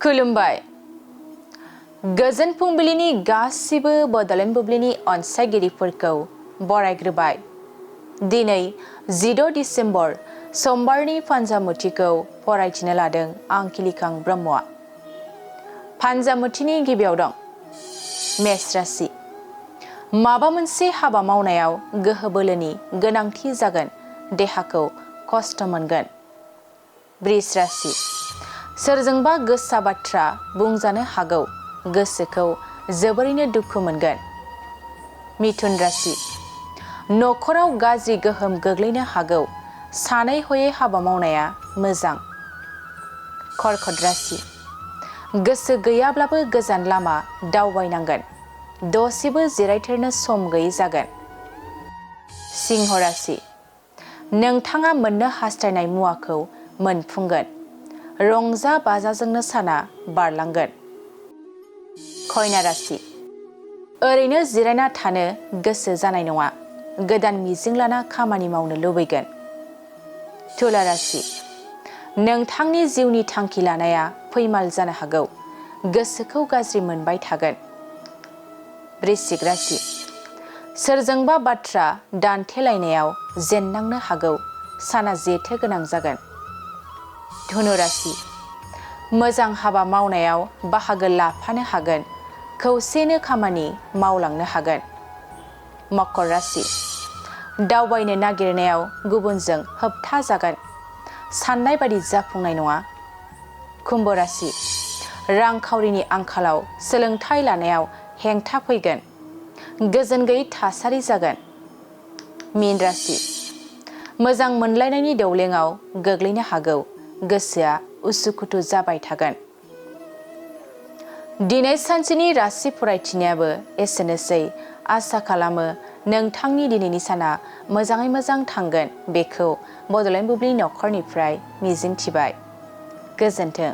खुलुमबाय गोजोन फुंबिलिनि गासिबो बड'लेण्ड बुब्लिनि अनसायगिरिफोरखौ बरायग्रोबाय। दिनै 16 डिसेम्बर समबारनि फान्जामुथिखौ फरायथिनो लादों आं किलिखां ब्रह्मआ। फान्जामुथिनि गिबियाव दं मेष राशि। माबा मोनसे हाबा मावनायाव गोहो बोलोनि गोनांथि जागोन, देहाखौ खस्थ' मोनगोन। वृष राशि। सोरजोंबा गोसा बाथ्रा बुंजानो हागौ, गोसोखौ जोबोरैनो दुखु मोनगोन। मिथुन राशि। न'खराव गाज्रि गोहोम गोग्लैनो हागौ, सानै हयै हाबा मावनाया मोजां। कर्कट राशि। गोसो गैयाब्लाबो गोजान लामा दावबायनांगोन, दसेबो जिरायथेरनो सम गैयै जागोन। सिंह राशि। नोंथाङा मोननो हास्थायनाय मुवाखौ मोनफुंगोन, रंजा बाजाजोंनो साना बारलांगोन। कन्या राशि। ओरैनो जिरायना थानो गोसो जानाय नङा, गोदान मिजिं लाना खामानि मावनो लुबैगोन। तुला राशि। नोंथांनि जिउनि थांखि लानाया फैमाल जानो हागौ, गोसोखौ गाज्रि मोनबाय थागोन। वृश्चिक राशि। सोरजोंबा बाथ्रा दान्थेलायनायाव जेननांनो हागौ, साना जेथो गोनां जागोन। धनु राशि। मोजां हाबा मावनायाव बाहागो लाफानो हागोन, खौसेनो खामानि मावलांनो हागोन। मकर राशि। दावबायनो नागिरनायाव गुबुनजों होबथा जागोन, साननाय बादि जाफुंनाय नङा। कुम्भ राशि। रांखावरिनि आंखालाव सोलोंथाइ लानायाव हेंथा फैगोन, गोजोन गैयै थासारि जागोन। मीन राशि। मोजां मोनलायनायनि दौलेङाव गोग्लैनो हागौ, गोसोआ उसुखुथु जाबाय थागोन। दिनै सानसेनि राशि फरायथिनायाबो एसेनोसै। आसा खालामो नोंथांनि दिनैनि साना मोजाङै मोजां थांगोन, बेखौ बड'लेण्ड बुब्लि नखरनिफ्राय मिजिंथिबाय। गोजोन्थों।